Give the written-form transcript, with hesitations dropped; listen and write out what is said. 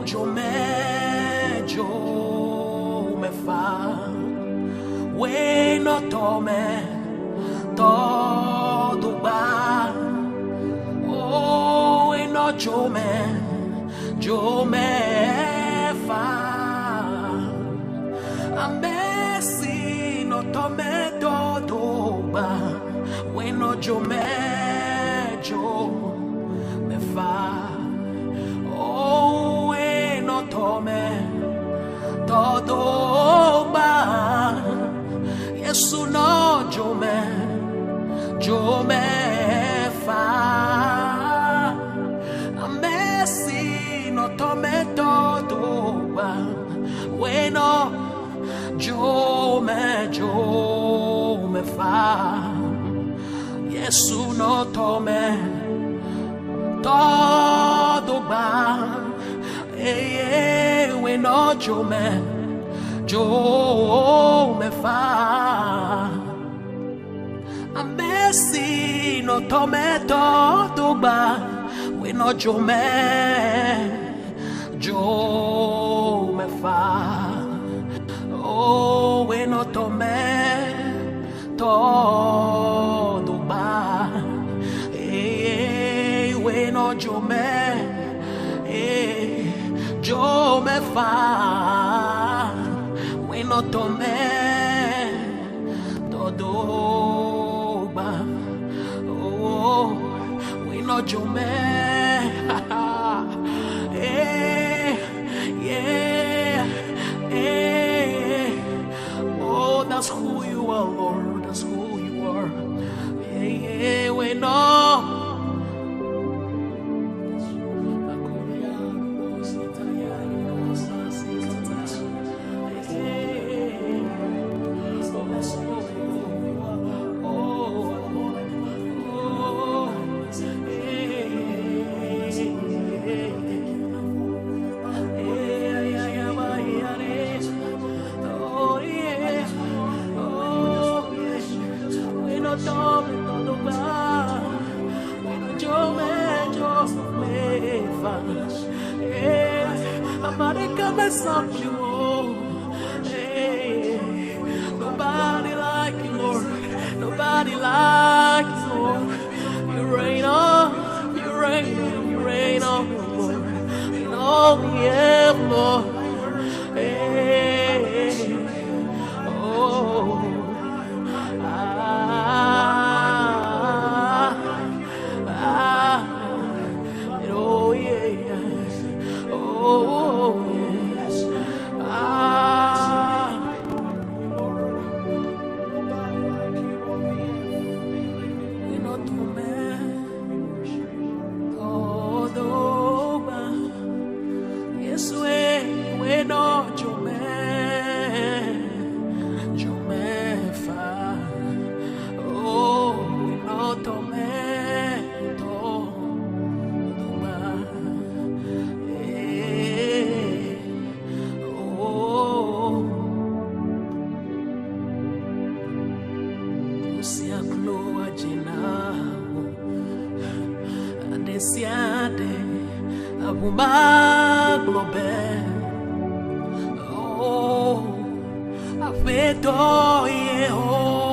dzome dzome fa. Wòe nɔ tɔme tɔdogba. Oh, wòe nɔ dzome dzome fa. Ame si nɔ tɔme tɔdogba. Wòe nɔ dzome dzome fa. Oh, wòe nɔ tɔme tɔdogba. Yesu nɔ dzome dzome fa. Ame si nɔ tɔme tɔdogba. Wòe nɔ dzome dzome fa. Yesu nɔ tɔme tɔdogba. Eye wòe nɔ dzome dzome fa. Ame si nɔ tɔme tɔdogba. Wòe nɔ dzome dzome fa. Oh, wòe nɔ tɔme tɔdogba. Eye wòe nɔ dzome dzome fa. Wòe nɔ tɔme tɔdogba. Oh, wòe nɔ dzome. Yeah, yeah. Oh, that's who you are, Lord. That's who you are. Yeah, we know. Nobody like you, Lord. Nobody like you, Lord. You reign on, you reign on, you reign on, Lord. In all the earth, Lord. Hey, oh, ah, ah, oh, yeah, oh, yes, ah. Wòe nɔ tɔme tɔdogba. Yesu wòe nɔ dzome dzome fa. Oh, wòe nɔ tɔme tɔdogba. Eh, oh. Sia klo adze na wò. Aɖe sia aɖe aʋu magblɔ be, Oh, Aƒetɔ Yehowa.